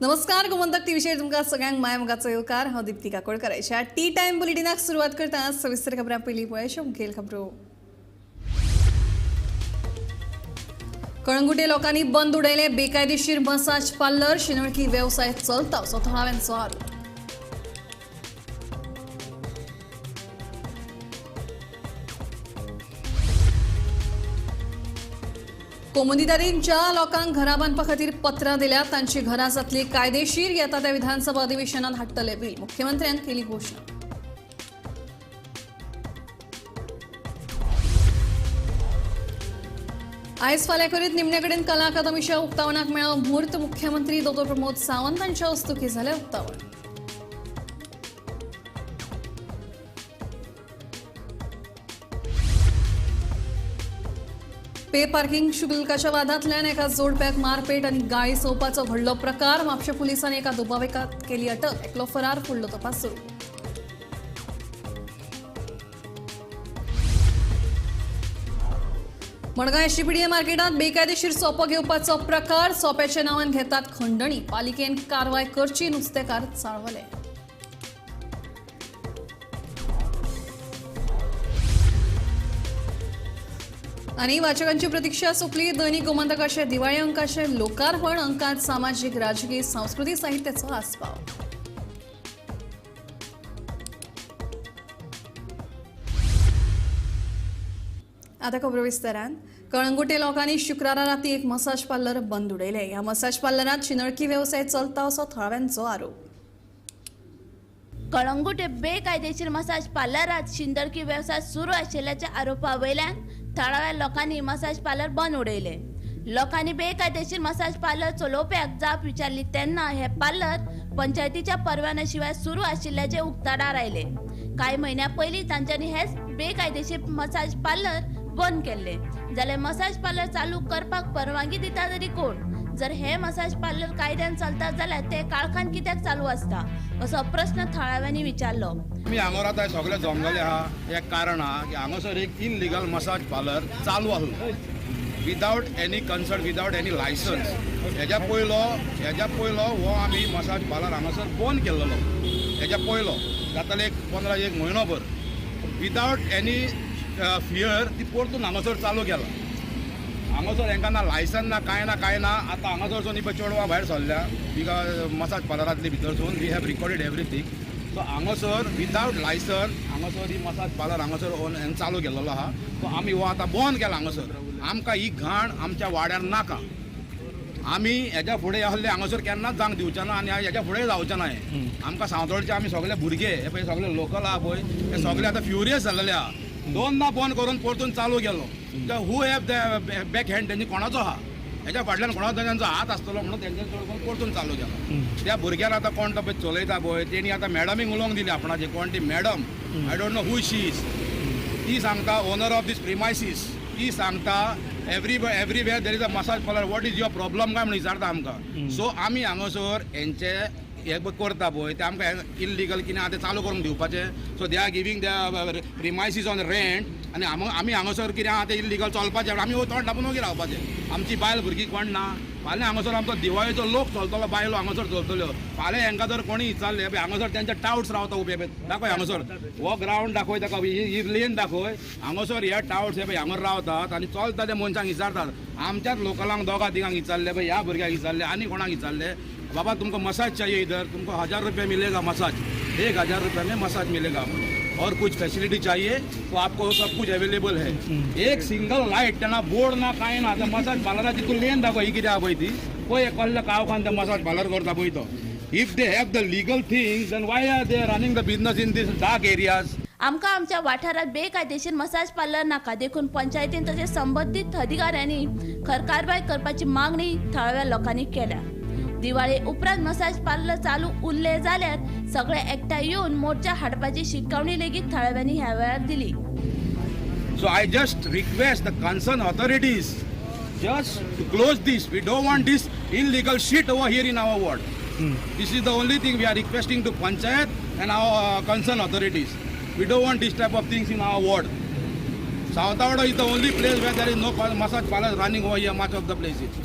नमस्कार, गोमंतक टीव्हीचेर तुमकां सगळ्यांक मायमोगाचो येवकार. हांव दिप्ती काकोडकर. ह्या टी टायम बुलेटिनाक सुरवात करता. सविस्तर खबरां पयलीं पळय मुखेल खबरो. कळंगुटे लोकांनी बंद उडयले बेकायदेशीर मसाज पार्लर. शिंदळकी वेवसाय चलता असो थळाव्यांचो आरोप. कोमुनिदादींच्या लोकांक घरां बांदपा खातीर पत्रां दिल्यात, तांची घरां जातली कायदेशीर. येता त्या विधानसभा अधिवेशनात हाडटले बील, मुख्यमंत्र्यान केली घोशणा. आयज फाल्यां करीत निमणे कडेन कला अकादमीच्या उक्तावणाक मेळ्ळो म्हूर्त. मुख्यमंत्री डॉ प्रमोद सावंत हांच्या हस्तुकीं जालें उक्तावण. पे पार्किंग शुल्काच्या वादांतल्यान एका जोडप्याक मारपेट आनी गाळी संवपाचो व्हडलो प्रकार. म्हापशें पुलिसांनी एका दुबाविताक केली अटक. एकलो फरार, फुडलो तपास सुरू. मडगांव एसजीपीडीए मार्केटात बेकायदेशीर सोपो घेवपाचो प्रकार. सोप्याच्या नांवान घेतात खंडणी. पालिकेन कारवाय करची, नुस्तेकार चाळवले. आणि वाचकांची प्रतीक्षा सोपली. दैनिक गोमंतकाचे दिवाळी अंकाचे लोकार्पण. अंकात सामाजिक, राजकीय, सांस्कृतिक साहित्याचा आस्पाव. आता खबरो विस्तारान. कळंगुटे लोकांनी शुक्रारा राती एक मसाज पार्लर बंद उडयले. ह्या मसाज पार्लरात शिंदळकी वेवसाय चलता असो थळाव्यांचो आरोप. कळंगुटे बेकायदेशीर मसाज पार्लरात शिंदळकी वेवसाय सुरू आशिल्ल्याच्या आरोपा वयल्यान थळाव्या लोकांनी मसाज पार्लर बंद उडयले. लोकांनी बेकायदेशीर मसाज पार्लर चलोवप्याक जाप विचारली तेन्ना हे पार्लर पंचायतीच्या परवान्या शिवाय सुरू आशिल्ल्याचे उक्ताडार आयले. कांय म्हयन्यां पयलीं तांच्यांनी हेच बेकायदेशीर मसाज पार्लर बंद केल्ले. जाल्यार मसाज पार्लर चालू करपाक परवानगी दिता तरी कोण? जर हे मसाज पार्लर कायद्यान चलता जाल्यार ते काळखान कित्याक चालू आसता असो प्रस्न थळाव्यांनी विचारलो. आमी हांगा आतां सगळे जमलेले आहा एक कारण आहा की हांगासर एक इनलिगल मसाज पार्लर चालू आसलो without any consult, without any licence. हेज्या पयलो हो आमी मसाज पार्लर हांगासर बंद केल्लो. हेज्या पयलो जाताले एक 15 एक म्हयनो भर विदावट एनी फियर ती परतून हांगासर चालू केला. हांगासर हेंकां ना लायसन ना, कांय ना, कांय ना. आतां हांगासरसून ही पळय चेडवां भायर सरल्या बिगा मसाज पार्लरांतली भितरसून. We have recorded everything. So हांगासर विदावट लायसन हांगासर ही मसाज पार्लर हांगासर ओन चालू केल्लो आहा. सो आमी हो आतां बंद केला हांगासर. आमकां ही घाण आमच्या वाड्यार नाका. आमी हेज्या फुडें आहले हांगासर केन्नाच जावंक दिवचे ना आनी हेज्या फुडें जावचें ना हें. आमकां सावतोडचे आमी सगळे भुरगे हे पळय सगळे लोकल आहा पळय, हे सगळे आतां फ्युरियस जाल्लेले आहा. दोनदा बंद करून परतून चालू केलो. Who have the back hand? तेंची कोणाचो आहा हेज्या फाटल्यान, कोणाचो तेंचो हात आसतलो म्हणून तेंच्यानी चड करून परतून चालू केलो. त्या भुरग्यान आतां कोण तो पळय चलयता पळय, तेणी आतां मॅडमीक उलोवंक दिली आपणाचे. कोण ती madam, I don't know who she is. ती सांगता, ओनर ऑफ these premises, ती सांगता, everywhere there is a massage parlour, what is your problem काय म्हणून विचारता आमकां. सो आमी हांगासर हेंचे हे पळय करता पळय ते आमकां इल्लिगल कितें आहा तें चालू करूंक दिवपाचें. So they are giving the premises on rent आनी आमी हांगासर कितें आहा तें इल्लिगल चलपाचें. आमी तोंड धांपून ओगी रावपाचें. आमची बायल भुरगीं कोण ना. फाल्यां हांगासर आमचो दिवाळेचो लोक चलतलो, बायलो हांगासर चलतल्यो. फाल्यां हांकां जर कोणी विचारलें, पळय हांगासर तेंचे टावट्स रावता उबे. पळय, दाखय हांगासर हो ग्रावंड दाखय ताका, ही लेन दाखय. हांगासर हे टावट्स हे पळय हांगासर रावतात आनी चलता त्या मनशांक विचारतात. आमच्याच लोकलांक दोगा तिगांक विचारले पळय, ह्या भुरग्यांक विचारले आनी कोणाक विचारले, बाबा तुमको मसाज चाहिए इधर, तुमको 1000 रुपये मिलेगा मसाज, 1000 रुपये में मसाज मिलेगा और कुछ फैसिलिटी चाहिए तो आपको सब कुछ अवेलेबल है. एक सिंगल लायट त्यांना, बोर्ड ना, कांय ना. त्या मसाज पार्लराची तूं लेन दाखय. ही कितें आहा पळय ती पळय, कसल्या काळखान ते मसाज पार्लर करता पळय तो. If they have the legal things, then why are they running the business in this dark areas? आमकां आमच्या वाठारात बेकायदेशीर मसाज पार्लर नाका. देखून पंचायतीन तशेंच संबंदीत अधिकाऱ्यांनी खर कारवाय करपाची मागणी थळाव्या लोकांनी केल्या. दिवाळे उपरांत मसाज पार्लर चालू उरले जाल्यार सगळे एकठांय येवन मोर्चा हाडपाची शिटकावणी लेगीत थळाव्यांनी ह्या वेळार दिली. So I just request the concerned authorities just to close this. We don't want this illegal shit over here in our ward. This is the only thing we are requesting to Panchayat and our concerned authorities. We don't want this type of things in our ward. Savatavada is the only place where there is no massage parlor running over here, much of the places.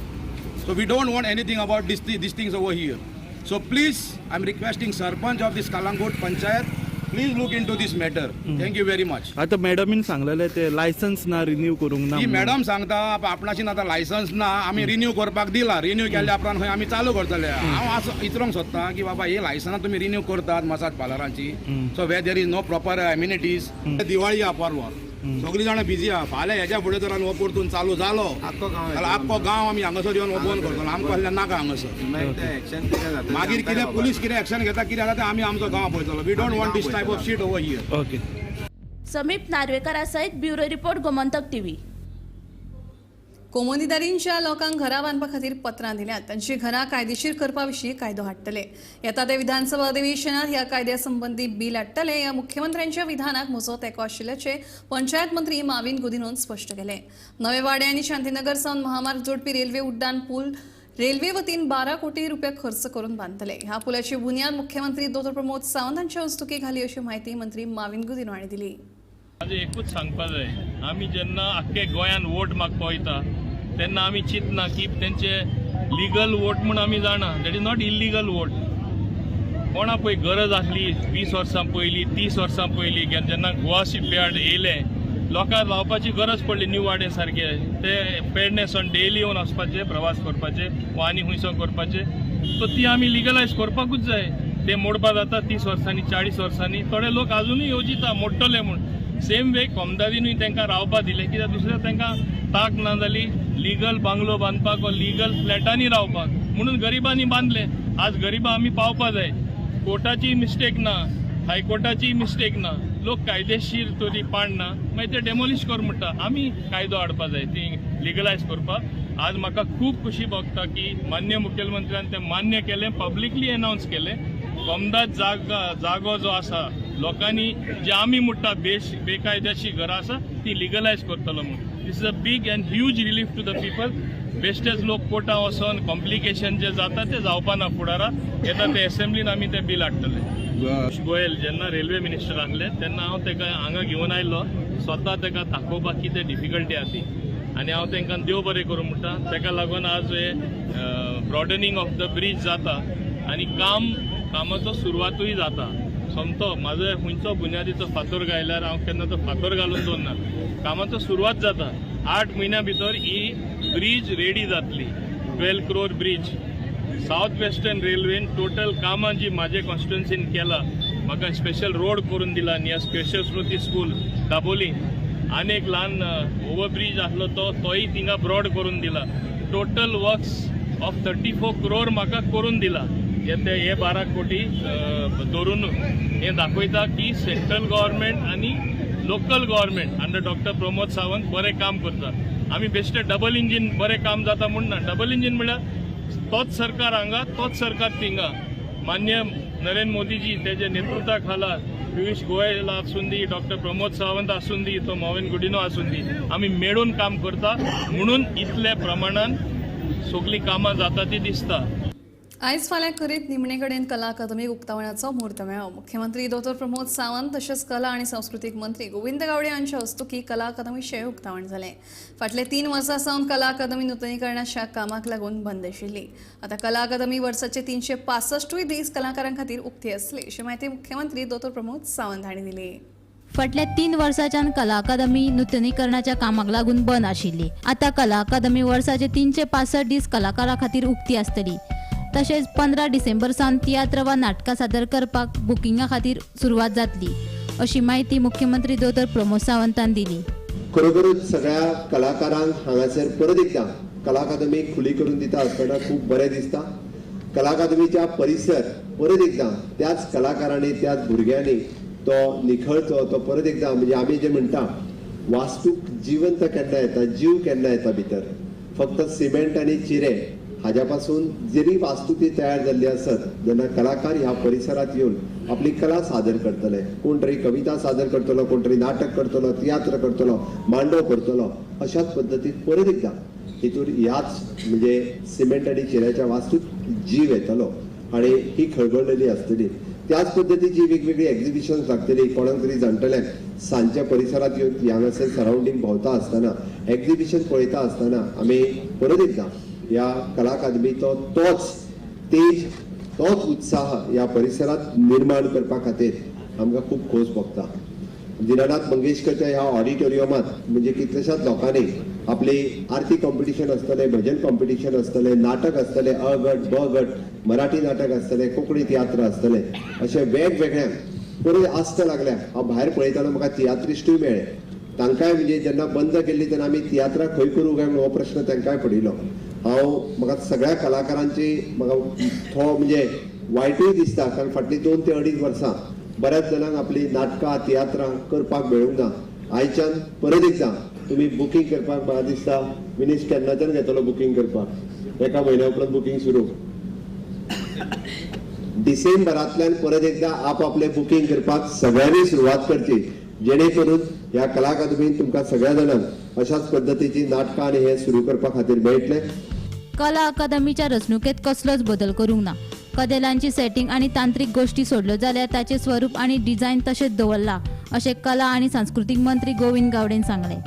So we don't want anything about these things over here. So please I am requesting sarpanch of this Calangute panchayat, please look into this matter. Thank you very much. आता मॅडमीन सांगलेले ते licence ना renew करूंक ना ही म्हणून. Madam सांगता आपणाशीन आतां licence ना, आमी रिन्यू करपाक दिला, रिन्यू केल्या उपरांत खंय आमी चालू करतले. हांव असो इतरोंक सोदता की बाबा ही लायसनां तुमी रिन्यू करतात massage पार्लरांची, so where there is no proper amenities. Diwali आहा परवा, सगळीं जाणां बिजी आहा. फाल्यां हेज्या फुडें जर हो परतून चालू जालो जाल्यार आख्खो गांव आमी हांगासर येवन हो बंद करतलो. आमकां असलें नाका हांगासर. मागीर कितें पुलीस कितें एक्शन घेता कितें जाता तें आमी आमचो गांव पळयतलो. We don't want this type of shit over here. Okay. Sameep नार्वेकरा सयत ब्युरो रिपोर्ट, गोमंतक टीव्ही. कोमुनिदारींच्या लोकांक घरां बांदपा खातीर पत्रां दिल्यात. तांची घरां कायदेशीर करपा विशीं कायदो हाडटले. येता ते विधानसभा अधिवेशनात ह्या कायद्या संबंदी बील हाडटले. ह्या मुख्यमंत्र्यांच्या विधानाक म्हजो तेंको आशिल्ल्याचें पंचायत मंत्री माविन गुदिनोन स्पश्ट केलें. नवे वाडे आनी शांतीनगर सावन महामार्ग जोडपी रेल्वे उड्डाण पूल रेल्वे वतीन 12 कोटी रुपया खर्च करून बांदतले. ह्या पुलाची बुन्याद मुख्यमंत्री दोतोर प्रमोद सावंत हांच्या हस्तुकी घाली अशी म्हायती मंत्री माविन गुदिनो हांणी दिली. म्हाजें एकूच सांगपा जाय, आमी जेन्ना आख्खे गोंयान वोट मागपा वयता तेन्ना आमी चिंतना की तेंचे लिगल वोट म्हूण आमी जाणा, that is not illegal vote. कोणा पळय गरज आसली 20 वर्सां पयलीं, 30 वर्सां पयलीं जेन्ना गोवा शिपयार्ड येयलें, लोकांक रावपाची गरज पडली न्यू वाडे सारके, ते पेडणे सावन डेली येवन वचपाचे, प्रवास करपाचे वा आनी खुंयसो करपाचे, सो ती आमी लिगलायज करपाकूच जाय. ते मोडपा जाता 30 वर्सांनी, 40 वर्सांनी. थोडे लोक आजुनूय येवजिता मोडटले म्हूण. सेम वे कोमदादीनूय तांकां रावपा दिलें कित्याक दुसऱ्या तांकां ताक ना जाली लिगल बांगलो बांदपाक वा लिगल फ्लॅटांनी रावपाक, म्हणून गरिबांनी बांदले. आज गरिबां आमी पावपा जाय. कोर्टाची मिस्टेक ना, हायकोर्टाची मिस्टेक ना, लोक कायदेशीर तरी पाडना, मागीर ते डेमोलिश कर म्हणटा. आमी कायदो हाडपा जाय ती लिगलायज करपाक. आज म्हाका खूब खुशी भोगता की मान्य मुखेलमंत्र्यान तें मान्य केलें, पब्लिकली एनावन्स केलें. कोमदाद जागो जो आसा लोकांनी जे आमी म्हणटा बेकायद्याची घरां आसा ती लिगलायज करतलो म्हूण. This is a big and huge relief to the people. बेश्टेच लोक कोर्टां वचोन कॉम्प्लिकेशन जे जाता ते जावपा ना फुडारा. येता ते एसेंब्लीन आमी ते बील हाडटले. पियुष गोयल जेन्ना रेल्वे मिनिस्टर आसले तेन्ना हांव ताका हांगा घेवन आयलो, स्वता ताका दाखोवपाक कितें डिफिकल्टी आसा ती, आनी हांव तांकां देव बरें करूं म्हणटा. ताका लागून आज हे ब्रॉडनिंग ऑफ the bridge जाता आनी कामाचो सुरवातूय जाता. सोमतो म्हाजो खंयचो बुन्यादीचो फातर घायल्यार हांव केन्ना तो फातर घालून दवरना. कामाचो सुरवात जाता. 8 म्हयन्या भितर ही ब्रीज रेडी जातली. 12 क्रोर ब्रीज. सावथ वेस्टर्न रेल्वेन टोटल कामां जी म्हाजे कॉन्स्टिट्युन्सीन केला, म्हाका स्पेशल रोड करून दिला नियर केशव स्मृती स्कूल दाबोली, आनी एक ल्हान ओवरब्रीज आसलो तोय थिंगा ब्रॉड करून दिला. टोटल वर्क्स ऑफ 34 क्रोर म्हाका करून दिला. ते हे 12 कोटी धरून हें दाखयता की सेंट्रल गव्हर्मेंट आनी local government under doctor Pramod Sawant बरें काम करता. आमी बेश्टे डबल इंजीन बरें काम जाता म्हूण ना. डबल इंजीन म्हळ्यार तोच सरकार हांगा, तोच सरकार थिंगा. मान्य नरेंद्र मोदीजी तेजे नेतृत्वा खाला पियुष गोयल आसूं दी, डॉक्टर प्रमोद सावंत आसूं दी, तो मॉविन गुडिनो आसूं दी, आमी मेळून काम करता म्हणून इतले प्रमाणान सगळीं कामां जाता ती दिसता. आयज फाल्यां करीत निमणे कडेन कला अकादमीक उक्तावणाचो म्हूर्त मेळ्ळो. मुख्यमंत्री दोतोर प्रमोद सावंत तशेंच कला आनी सांस्कृतीक मंत्री गोविंद गावडे हांच्या हस्तुकी कला अकादमीचें उक्तावण जालें. फाटले 3 वर्सां सावन कला अकादमी नुतनीकरणाच्या कामाक लागून बंद आशिल्ली. आतां कला अकादमी वर्साचे 365 दीस कलाकारां खातीर उक्ती आसली अशी म्हायती मुख्यमंत्री दोतोर प्रमोद सावंत हांणी दिली. फाटल्या 3 वर्सांच्यान कला अकादमी नुतनीकरणाच्या कामाक लागून बंद आशिल्ली. आतां कला अकादमी वर्साचे 365 दीस कलाकारां खातीर उक्ती आसतली. तशेंच 15 डिसेंबर सावन तियात्र वा नाटकां सादर करपाक बुकिंगा खातीर सुरवात जातली अशी म्हायती मुख्यमंत्री दोतोर प्रमोद सावंतान दिली. खरोखरूच सगळ्या कलाकारांक हांगासर परत एकदां कला अकादमी खुली करून दिता आसतना खूब बरें दिसता. कला अकादमीच्या परिसर परत एकदां त्याच कलाकारांनी, त्याच भुरग्यांनी तो निखळचो, तो परत एकदां म्हणजे आमी जे म्हणटा वास्तूक जिवंत केन्ना येता, जीव केन्ना येता भितर, फक्त सिमेंट आनी चिरे हाज्या पासून जरी वास्तू ती तयार जाल्ली आसत जेन्ना कलाकार ह्या परिसरात येवन आपली कला सादर करतले, कोण तरी कविता सादर करतलो, कोण तरी नाटक करतलो, तियात्र करतलो, मांडो करतलो, अशाच पद्दतीन परत एकदां हितूर ह्याच म्हणजे सिमेंट आनी चिऱ्याच्या वास्तूत जीव येतलो आनी ही खळबळलेली आसतली. त्याच पद्दतीची वेगवेगळी एक्झिबिशन्स लागतली. कोणाक तरी जाणटल्यांक सांजच्या परिसरात येवन हांगासर सरावंडींग भोंवता आसतना, एक्झिबिशन पळयता आसतना आमी परत एकदां ह्या कला अकादमीचो तोच तेज तोच उत्साह ह्या परिसरात निर्माण करपा खातीर आमकां खूब खोस भोगता. दिनानाथ मंगेशकरच्या ह्या ऑडिटोरियमात म्हणजे कितल्याशाच लोकांनी आपली आरती कॉम्पिटिशन आसतलें, भजन कॉम्पिटिशन आसतलें, नाटक आसतलें, अ गट ब गट, मराठी नाटक आसतलें, कोंकणी तियात्र आसतलें, अशें वेगवेगळ्या परत आस्त लागल्या. हांव भायर पळयतना म्हाका तियात्रिस्टूय मेळ्ळे. तांकांय म्हणजे जेन्ना बंद केल्ली तेन्ना आमी तियात्रां खंय करूं काय म्हणून हो प्रश्न तांकांय पडिल्लो. हांव म्हाका सगळ्या कलाकारांची म्हाका थोडो म्हणजे वायटूय दिसता, कारण फाटलीं 2 ते 2.5 वर्सां बऱ्याच जाणांक आपली नाटकां तियात्रां करपाक मेळूंक ना. आयच्यान परत एकदां तुमी बुकींग करपाक म्हाका दिसता मिनीश केन्नाच्यान घेतलो बुकींग करपाक, एका म्हयन्या उपरांत बुकींग सुरू. डिसेंबरांतल्यान परत एकदां आपआपलें बुकींग करपाक सगळ्यांनी सुरवात करची, जेणे करून ह्या कला अकादमीन तुमकां सगळ्या जाणांक अशाच पद्दतीची नाटकां आनी हें सुरू करपा खातीर मेळटलें. कला अकादमीच्या रचणुकेत कसलोच बदल करूंक ना. कदेलांची सेटिंग आनी तांत्रिक गोष्टी सोडल्यो जाल्यार ताचें स्वरूप आनी डिझायन तशेंच दवरलां अशें कला आनी सांस्कृतीक मंत्री गोविंद गावडेन सांगलें.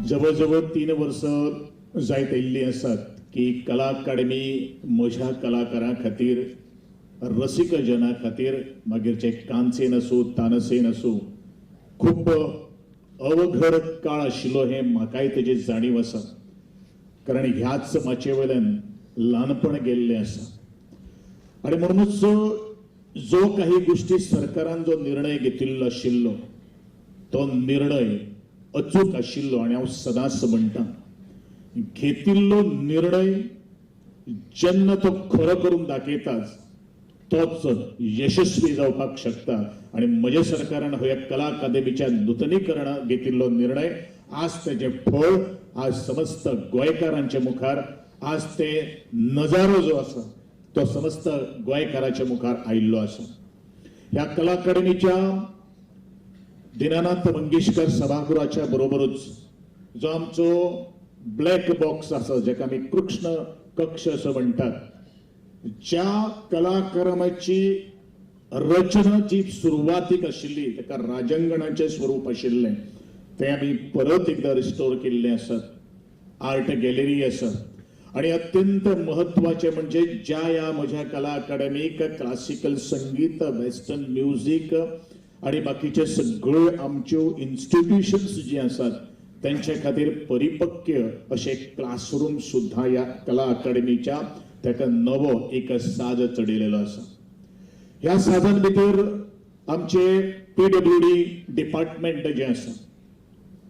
जवळ जवळ 3 वर्सां जायत आयिल्लीं आसात की कला अकादमी म्हज्या कलाकारां खातीर, रसिक जना खातीर, मागीर जे कानसेन आसूं तानसेन आसूं, खूब अवघड काळ आशिल्लो हें म्हाकाय तेजी जाणीव आसा, कारण ह्याच माचये वयल्यान ल्हानपण गेल्लें आसा. आनी म्हणूनच जो काही गोष्टी सरकारान जो निर्णय घेतिल्लो आशिल्लो तो निर्णय अचूक आशिल्लो. आनी हांव सदांच म्हणटा, घेतिल्लो निर्णय जेन्ना तो खरो करून दाखयताच तोच यशस्वी जावपाक शकता. आनी म्हज्या सरकारान ह्या कला अकादमीच्या नुतनीकरणाक घेतिल्लो निर्णय आज तेजें फळ आज समस्त गोंयकारांच्या मुखार, आज ते नजारो जो आसा तो समस्त गोंयकाराच्या मुखार आयिल्लो आसा. ह्या कला अकादमीच्या दिनानाथ मंगेशकर सभागृहाच्या बरोबरूच जो आमचो ब्लॅक बॉक्स आसा, जेका आमी कृष्ण कक्ष असो म्हणटात, ज्या कलाकाराची रचना जी सुरवातीक आशिल्ली ताका राजांगणाचें स्वरूप आशिल्लें तें आमी परत एकदां रिस्टोर केल्लें आसात. आर्ट गॅलरी आसा. आनी अत्यंत म्हत्वाचें म्हणजे ज्या ह्या म्हज्या कला अकादमीक क्लासिकल संगीत, वेस्टर्न म्युजीक आनी बाकीचे सगळ्यो आमच्यो इन्स्टिट्युशन्स जी आसात तेंचे खातीर परिपक्व अशे क्लासरूम सुद्दां ह्या कला अकादमीच्या ताका नवो एक साज चडयलेलो आसा. ह्या साजान भितर आमचे PWD department जें आसा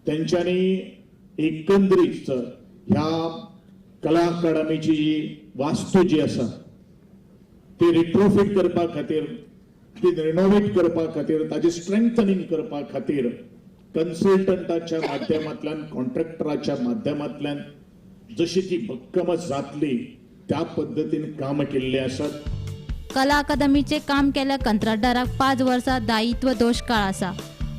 तेंच्यांनी एकंदरीत ह्या कला अकादमीची जी वास्तू जी आसा ती रिट्रोफीट करपा खातीर, ती रिनोवेट करपा खातीर, ताजें स्ट्रेंथनिंग करपा खातीर कन्सल्टंटाच्या माध्यमांतल्यान, कॉन्ट्रॅक्टराच्या माध्यमांतल्यान जशी ती भक्कम जातली त्या पद्दतीन काम केल्लें आसा. कला अकादमीचें काम केल्ल्या कंत्राटदाराक 5 वर्सां दायित्व दोश काळ आसा.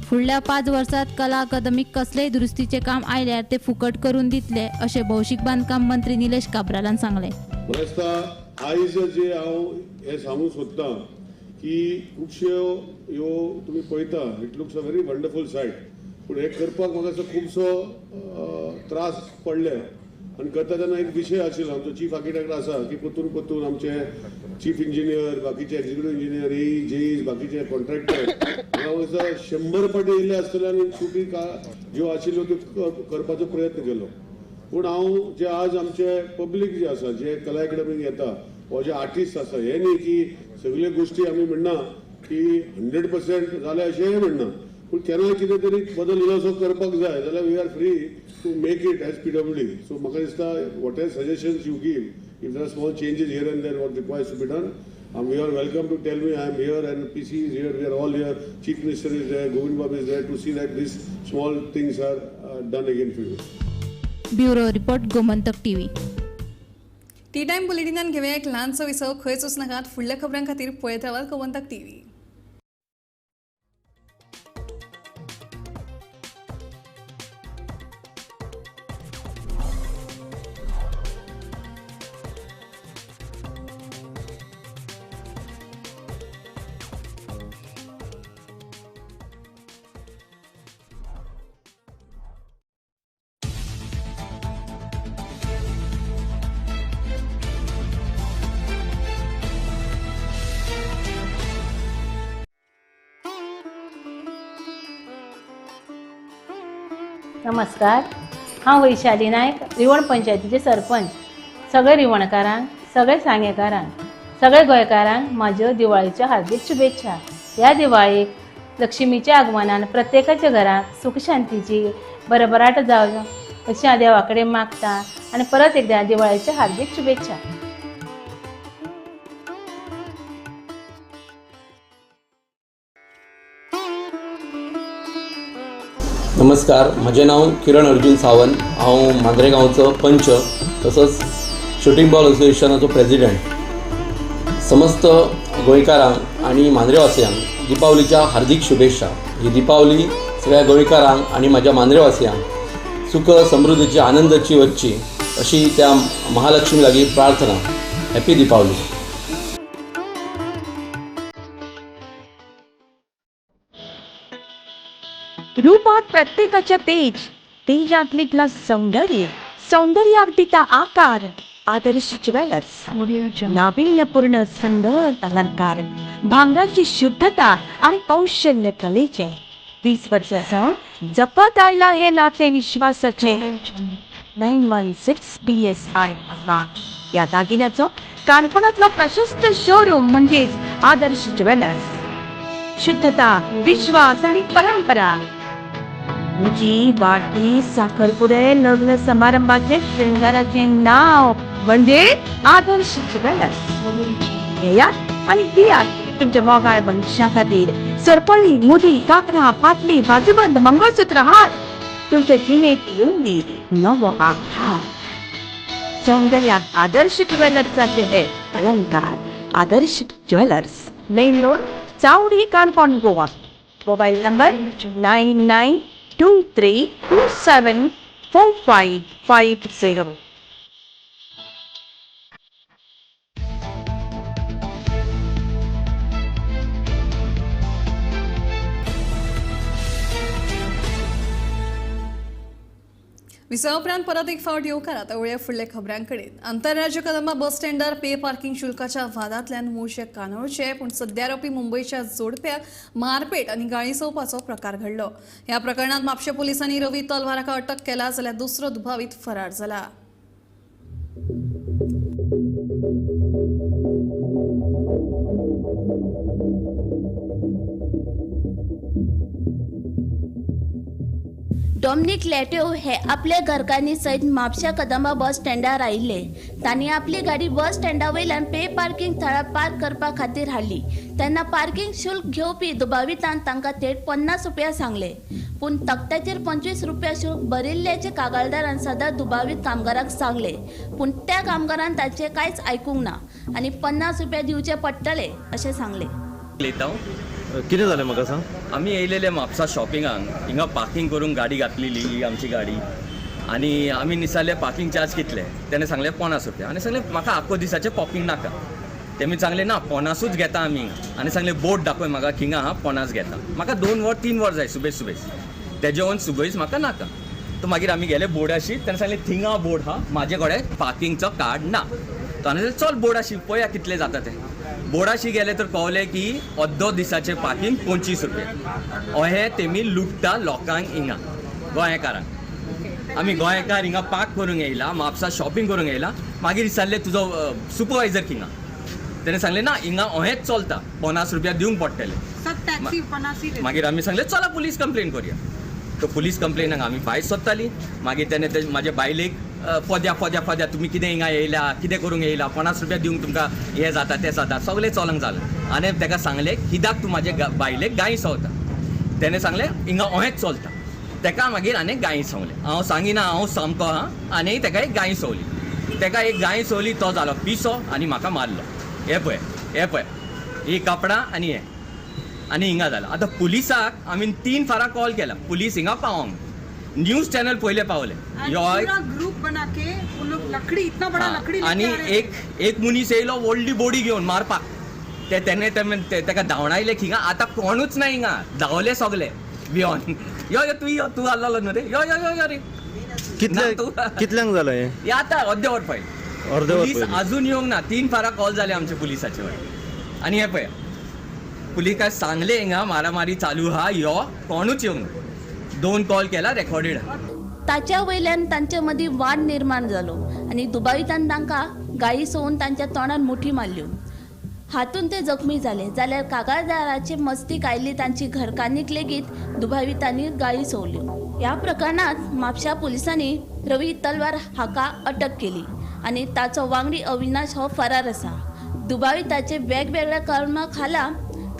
फुडल्या 5 वर्सांत कला अकादमीक कसलेय दुरुस्तीचें काम आयल्यार ते फुकट करून दितले अशें भौशीक बांदकाम मंत्री निलेश काब्रालान सांगलें. म्हाका आयज जे हांव हें सांगूंक सोदतां की खुबश्यो ह्यो तुमी पळयता, it looks a very wonderful site, पूण हें करपाक म्हाका दिसता खुबसो त्रास पडले. आनी करता तेन्ना एक विशय आशिल्लो, आमचो चीफ आर्किटेक्ट आसा की परतून परतून आमचे चीफ इंजिनियर, बाकीचे एक्झिक्युटीव इंजिनियर, ए जेईज, बाकीचे कॉन्ट्रॅक्टर म्हाका दिसता 100 फावटी येयल्ले आसतले आनी चुकी ज्यो आशिल्ल्यो त्यो करपाचो प्रयत्न केलो. पूण हांव जे आज आमचे पब्लीक जे आसा, जे कला अकादमीक येता वा जे आर्टिस्ट आसा, हें न्ही की सगल्यो गोश्टी आमी म्हणना की 100% जालें अशेंय म्हणना, पूण केन्ना कितें तरी बदल इल्लोसो करपाक जाय जाल्यार we are free to make it as PWD. So म्हाका दिसता whatever suggestions you give, if there are small changes here and there what requires to be done, we are welcome to tell me. I am here and PC is here, we are all here, Chief Minister is there, Govind Babu is there to see that these small things are done again for you. Bureau report, Gomantak TV. Tea time बुलेटिनान घेवया एक ल्हानसो विसव. खंयच वचनाकात, फुडल्या खबरां खातीर पळयत रावात गोमंतक टीव्ही. नमस्कार, हांव वैशाली नायक, रिवण पंचायतीचे सरपंच. सगळे रिवणकारांक, सगळे सांगेकारांक, सगळे गोंयकारांक म्हाज्यो दिवाळीच्यो हार्दीक शुभेच्छा. ह्या दिवाळीक लक्ष्मीच्या आगमनान प्रत्येकाच्या घरांत सुख शांतीची भरभराट जावं अशी हांव देवा कडेन मागता आनी परत एकदां दिवाळीच्यो हार्दीक शुभेच्छा. नमस्कार, म्हजें नांव किरण अर्जुन सावंत. हांव मांद्रे गांवचो पंच तसोच शुटींग बॉल असोसिएशनाचो प्रेजिडेंट. समस्त गोंयकारांक आनी मांद्रेवासियांक दिपावलीच्या हार्दीक शुभेच्छा. ही दिपावली सगळ्या गोंयकारांक आनी म्हाज्या मांद्रेवासियांक सुख समृद्धीची आनंदाची वच्ची अशी त्या महालक्ष्मी लागीं प्रार्थना. हॅपी दिपावली. रूपात प्रत्येकाच्या तेज, तेजांतलीतला सौंदर्य, सौंदर्याक दिता आकार. आदर्श ज्वेलर्स, नाविन्यपूर्ण सुंदर अलंकार, भांगराची शुद्धता आणि कौशल्य कलेचे 20 वर्सां जपत आयला हे नाते विश्वासाचे. 916 BSI या दागिन्याचो काणकोणातलो प्रशस्त शोरूम म्हणजेच आदर्श ज्वेलर्स. शुद्धता, विश्वास आणि परंपरा. मुजी वाटी, साखरपुडे, लग्न समारंभाचे शृंगाराचे नाव म्हणजे आदर्श ज्वेलर्स. येयात आणि दियात तुमच्या मोगाळ मनशा खातीर सरपळी, मुदी, काकणां, पाटली, बाजूबंद, मंगळसूत्र, हार. तुमच्या जिणेत येवन दी नवो आधार. सौंदर्यात आदर्श ज्वेलर्साचे हे अलंकार. Adarsh jewellers, main road, Chawdi, Canacona, Goa. Mobile number 9923274550. विसवा उपरांत परत एक फावट येवकार. आतां वळया फुडल्या खबरां कडेन. आंतरराज्य कदंबा बस स्टँडार पे पार्किंग शुल्काच्या वादांतल्यान मुळशे कानोळचे पूण सद्या रावपी मुंबयच्या जोडप्याक मारपेट आनी गाळी संवपाचो प्रकार घडलो. ह्या प्रकरणांत म्हापशें पुलिसांनी रवी तलवार हाका अटक केला जाल्यार दुसरो दुबावीत फरार जाला. डॉमनिक लॅट्यो हे आपल्या घरकान्नी सयत म्हापशा कदंबा बस स्टँडार आयिल्ले. तांणी आपली गाडी बस स्टँडा वयल्यान पे पार्किंग थळार पार्क करपा खातीर हाडली. तेन्ना पार्किंग शुल्क घेवपी दुबावितान तांकां थेट 50 रुपया सांगले, पूण तकट्याचेर 25 रुपया शुल्क भरिल्ल्याचे कागाळदारान सदां दुबावीत कामगाराक सांगले, पूण त्या कामगारान ताचें कांयच आयकूंक ना आनी 50 रुपया दिवचे पडटले अशें सांगले. कितें जालें म्हाका सांग. आमी येयलेले म्हापसा शॉपिंगाक, हिंगा पार्किंग करूंक गाडी घातलेली ही आमची गाडी आनी आमी निसाले पार्किंग चार्ज कितले, तेणें सांगलें 50 रुपया. आनी सांगलें म्हाका आख्खो दिसाचें पार्किंग नाका. तेमी सांगलें ना 50ूच घेता आमी. आनी सांगलें बोर्ड दाखय म्हाका हिंगा हा 50 घेता. म्हाका 2 वर 3 वर जाय सुबेज सुबेज, तेजे वयर सुबेज म्हाका नाका. तो मागीर आमी गेले बोर्डाशी, तेणें सांगलें थिंगा बोर्ड हा, म्हाजे कडेन पार्किंगचो कार्ड ना. तो आनी चल बोर्डाशी पळया कितले जाता ते. बोर्डाशी गेले तर कळलें की अर्दो दिसाचें पार्किंग 25 रुपया. अहें तेमी लुट्टा लोकांक हिंगा गोंयकारांक. आमी गोंयकार हिंगा पार्क करूंक येयला, म्हापसा शॉपिंग करूंक येयला. मागीर विचारलें तुजो सुपरवायजर हिंगा, तेणें सांगलें ना हिंगा अहेंच चलता, 50 रुपया दिवंक पडटले. मागीर आमी सांगलें चला पुलीस कंप्लेन करुया. तो पुलीस कंप्लेनाक आमी बायल सोदताली. मागीर तेणें ते म्हाजे बायलेक फोद्या फोद्या फोद्या तुमी कितें हिंगा येयल्या, कितें करूंक येयला, 50 रुपया दिवंक तुमकां हें जाता तें जाता, सगळें चलोंक जालें. आनी ताका सांगलें कित्याक तूं म्हाजे बायलेक गायी सवता. तेणें सांगलें हिंगा अहेंच चलता. ताका मागीर आनी गायी संवलें. हांव सांगिना हांव सामको आहा. आनी ताका एक गायी संवली, ताका एक गायी संवली, तो जालो पिसो आनी म्हाका मारलो. हें पळय, हें पळय, ही कपडां आनी हें आनी हिंगा जालां. आतां पुलिसाक आमी 3 फारां कॉल केला, पुलीस हिंगा पावोंक. न्यूज चॅनल पयले पावले. ग्रुप बना के वो लोग लकड़ी इतना बड़ा लकड़ी आनी एक मनीस येयलो व्हडली बोडी घेवन मारपाक. ते तेणे ताका धांवडायले हिंगा. आतां कोणूच ना हिंगा, धांवले सगले भियोन. यो यो तूं यो, तूं आहलो न्हू रे, यो यो यो यो रे. कितल्यांक जालें हें? आतां अर्दे वर पयलीं. पुलीस अजून येवंक ना. 3 फारां कॉल जाले आमचे पुलिसाचे वयर. आनी हें पळय पुलिसाक सांगलें हिंगा मारामारी चालू आहा, यो कोणूच येवंक ना. 2 कॉल केला रेकॉर्डेड. ताच्या वयल्यान तांचे मदीं वाद निर्माण जालो आनी दुबावितान तांकां गाळी सोवून तांच्या तोंडार मुठी मारल्यो. हातूंत ते जखमी जाले. जाल्यार कागाळदाराचे मस्तीक आयिल्ली तांची घरकान्नीक लेगीत दुबावितांनी गाळी सोवल्यो. ह्या प्रकरणांत म्हापशा पुलिसांनी रवी तलवार हाका अटक केली आनी ताचो वांगडी अविनाश हो फरार आसा. दुबाविताचे वेगवेगळ्या कलमा खाला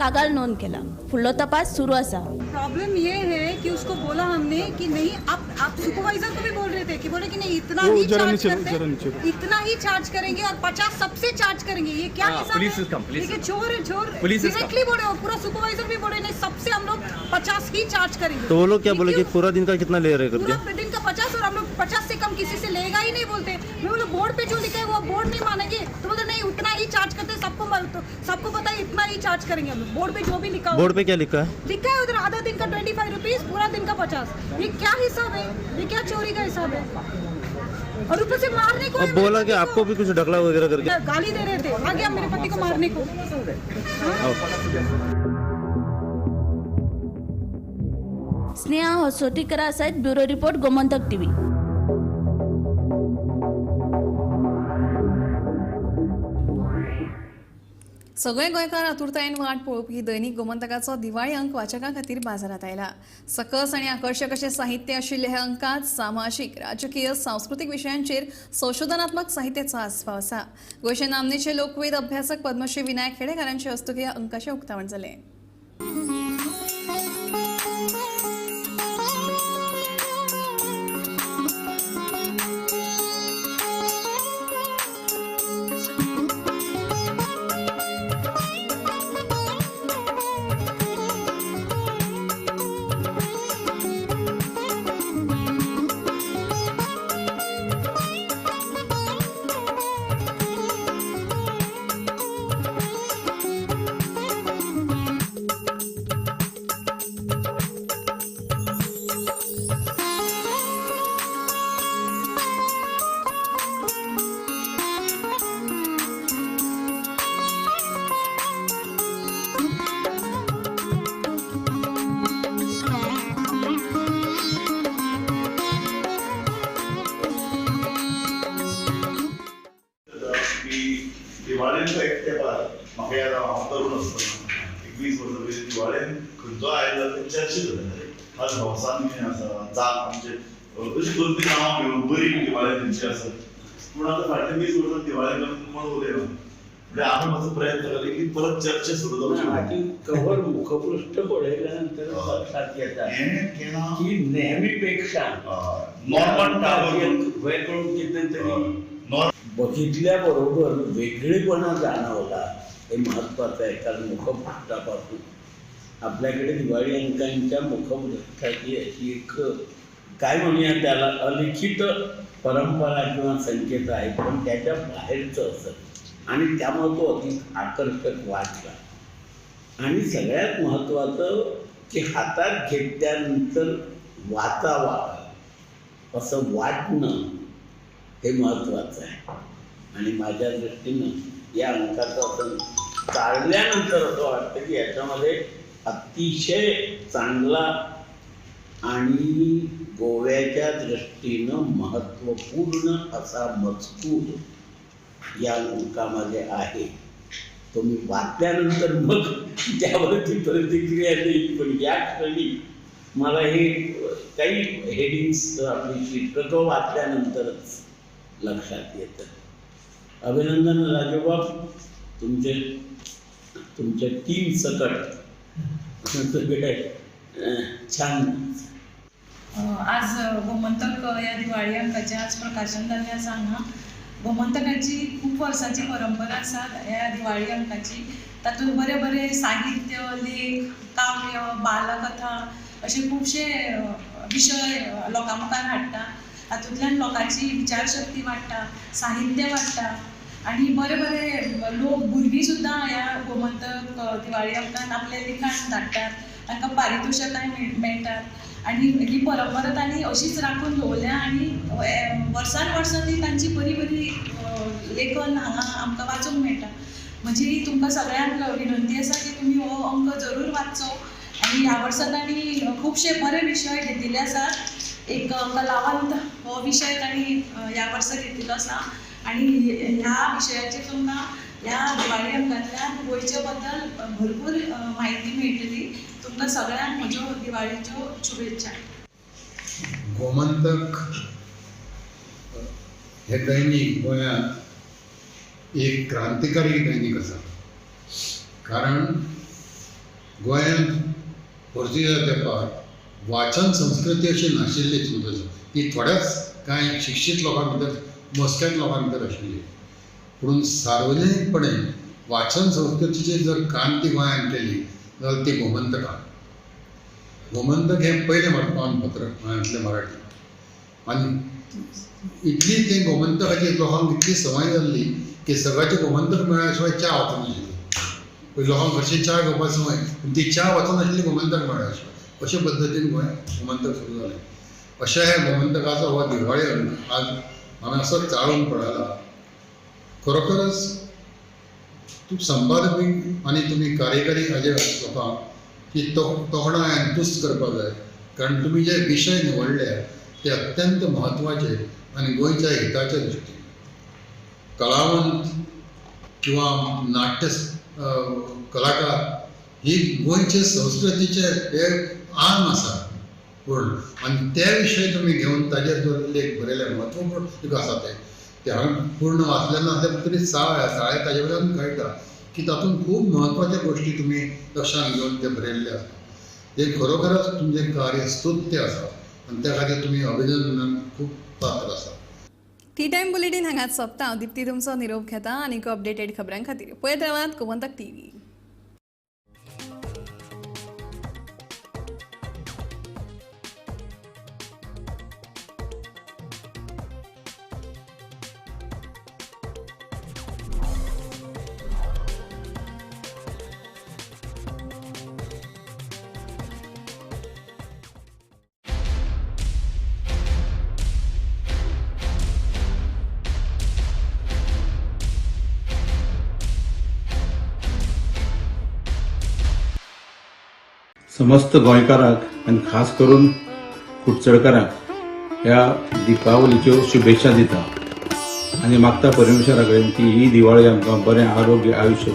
कागाळ नोंद केला. फुडलो तपास सुरू आसा. प्रॉब्लम ये है कि उसको बोला हमने कि नहीं, आप सुपरवाइजर को भी बोल रहे थे कि बोले कि नहीं इतना ही चार्ज करते, इतना ही चार्ज करेंगे और 50 सबसे चार्ज करेंगे. ये क्या हिसाब है? देखिए चोर है, चोर डायरेक्टली बोले और पूरा सुपरवाइजर भी बोले नहीं सबसे हम लोग 50 ही चार्ज करेंगे. तो वो लोग क्या बोले कि पूरा दिन का कितना ले रहे करके? पूरा दिन का 50 और हम लोग 50 से कम किसी से लेगा ही नहीं बोलते. मैं बोले बोर्ड पे जो लिखा है वो बोर्ड नहीं मानेंगे, तो बोलते नहीं उतना ही चार्ज करते, सबको सबको पता है इतना ही चार्ज करेंगे हम लोग. बोर्ड पे जो भी लिखा, बोर्ड पे क्या लिखा है? लिखा है उधर आधा दिन का 25 रुपीज, पूरा दिन का 50. ये क्या हिसाब है? ये क्या चोरी का हिसाब है? और ऊपर से मारने को और बोला कि आपको भी कुछ ढकला वगैरह करके गाली दे रहे थे आगे मेरे पति को मारने को. स्नेहा होसोटीकर सहित ब्युरो रिपोर्ट, गोमंतक टीव्ही. सगळे गोंयकार आतुरतायेन वाट पळोवपी दैनिक गोमंतकाचो दिवाळी अंक वाचकां खातीर बाजारांत आयला. सकस आनी आकर्शक अशें साहित्य आशिल्ल्या ह्या अंकांत सामाजीक, राजकीय, सांस्कृतीक विशयांचेर संशोधनात्मक साहित्याचो आस्पाव आसा. गोंयचे नामनेचे लोकवेद अभ्यासक पद्मश्री विनायक खेडेकारांचे हस्तुकीं ह्या अंकाचें उक्तावण जालें. दिवाळेन एक तेंपार म्हाका याद हांव तरूण आसतना एक 20 वर्सां पयलीं दिवाळेन खंयचो आयज जाल्यार चर्चा जाताले. आज भौसान कितें आसा, जाग आमचे अशी दोन तीन नांवां घेवन बरी दिवाळी तेंची आसत. पूण आतां फाटल्या 20 वर्सां दिवाळे कोण उलयना. म्हणजे आमी मातसो प्रयत्न केले की परत चर्चा सुरू जावची. कव्हर मुखपृष्ठ पळयल्यानंतर लक्षात येता की नेहमीपेक्षा नॉर्मल वेगळं कितें तरी बघितल्याबरोबर वेगळेपणा जाणवला हे महत्त्वाचं आहे. कारण मुखपृष्ठापासून आपल्याकडे दिवाळी अंकांच्या मुखपृष्ठाची अशी एक काय म्हणूया त्याला अलिखित परंपरा किंवा संकेत आहे, पण त्याच्या बाहेरचं असं आणि त्यामुळे तो अधिक आकर्षक वाटला. आणि सगळ्यात महत्त्वाचं की हातात घेतल्यानंतर वाचावा असं वाटणं हे महत्त्वाचं आहे. आणि माझ्या दृष्टीनं या अंकाचं असं चालल्यानंतर असं वाटतं की याच्यामध्ये अतिशय चांगला आणि गोव्याच्या दृष्टीनं महत्त्वपूर्ण असा मजकूर या अंकामध्ये आहे. तो मी वाचल्यानंतर मग त्यावरती प्रतिक्रिया देईल, पण या क्षणी मला हे काही हेडिंग्स आपली शीर्षकं वाचल्यानंतरच लक्षात येतं. अभिनंदन राजूबाब, तुमचे तुमच्या टीम सकट सगळे छान. आज गोमंतक या दिवाळी अंकाचें आज प्रकाशन जाल्लें आसा हांगा. गोमंतकाची खूब वर्सांची परंपरा आसा ह्या दिवाळी अंकाची. तातूंत बरे बरे साहित्य, लेख, काव्य, बालकथा अशे खुबशे विशय लोकां मुखार हाडटा. हातूंतल्यान लोकांची विचारशक्ती वाडटा, साहित्य वाडटा आनी बरे बरे लोक, भुरगीं सुद्दां ह्या गोमंतक दिवाळी अंकान आपलें लिखाण धाडटात, तांकां पारितोशकांय मेळटात आनी ही परंपरा तांणी अशीच राखून दवरल्या आनी वर्सान वर्सां ती तांची बरी बरी लेखन हांगा आमकां वाचूंक मेळटा. म्हजी तुमकां सगळ्यांक विनंती आसा की तुमी हो अंक जरूर वाचचो आनी ह्या वर्सा तांणी खुबशे बरे विशय घेतिल्ले आसात. एक कलावंत हो विशय तांणी ह्या वर्सा घेतिल्लो आसा आनी ह्या विशयाचेर तुमकां ह्या दिवाळी अंकांतल्यान गोंयचे बद्दल भरपूर म्हायती मेळटली. तुमकां सगळ्यांक म्हज्यो दिवाळीच्यो शुभेच्छा. गोमंतक हे दैनिक गोंयांत एक क्रांतिकारी दैनिक आसा, कारण गोंयांत पोर्तुगेजा तेंपार वाचन संस्कृती अशी नाशिल्लीच, म्हणटा ती थोड्याच कांय शिक्षीत लोकां भितर, मोजक्याच लोकां भितर आशिल्ली. पूण सार्वजनीकपणे वाचन संस्कृतीची जर क्रांती गोंयांत केली जाल्यार ती गोमंतकान. गोमंतक हें पयलें वर्तमानपत्र गोंयांतलें मराठी, आनी इतली तें गोमंतकाची लोकांक इतली संवय जाल्ली की सगळ्याचे गोमंतक मेळ्ळ्या शिवाय च्या वचनाशिल्ली. पयलीं लोकांक हरशीं च्या घेवपाची संवय, पूण ती च्या वचनाशिल्ली गोमंतक मेळ्ळ्या शिवाय. अशे पद्दतीन गोंयांत गोमंतक सुरू जालें. अशा ह्या गोमंतकाचो हो दिवाळी अंक आज हांवें असो चाळून पळयला. खरोखरच तूं संपादपी आनी तुमी कार्यकारी हाजे लोकांक की तोखणाय आनी तुस्त करपाक जाय, कारण तुमी जे विशय निवडले ते अत्यंत म्हत्वाचे आनी गोंयच्या हिताच्या दृश्टीन. कलावंत किंवा नाट्य कलाकार ही गोंयचे संस्कृतीचे हे आर्म आसा पूर्ण, आनी ते विशय तुमी घेवन ताजेर जर लेख बरयले म्हत्वपूर्ण एक आसा ते हांवें पूर्ण वाचले नासले तरी साळे ताजे वयल्यान कळटा की तातूंत खूब म्हत्वाच्यो गोश्टी तुमी लक्षांत घेवन ते बरयल्ले आसा. ते खरोखरच तुमचें कार्य स्तुत्य आसा आनी त्या खातीर तुमी अभिनंदन खूब पात्र आसा. टी टायम बुलेटीन हांगाच सोंपता. हांव दीप्ती तुमचो निरोप घेता आनी अपडेटेड खबरां खातीर पळयत रावात गोमंतक टीव्ही. समस्त गोंयकारांक आनी खास करून कुडचडकारांक ह्या दिपावलीच्यो शुभेच्छा दिता आनी मागता परमेश्वरा कडेन की ही दिवाळी आमकां बरें आरोग्य आयुश्य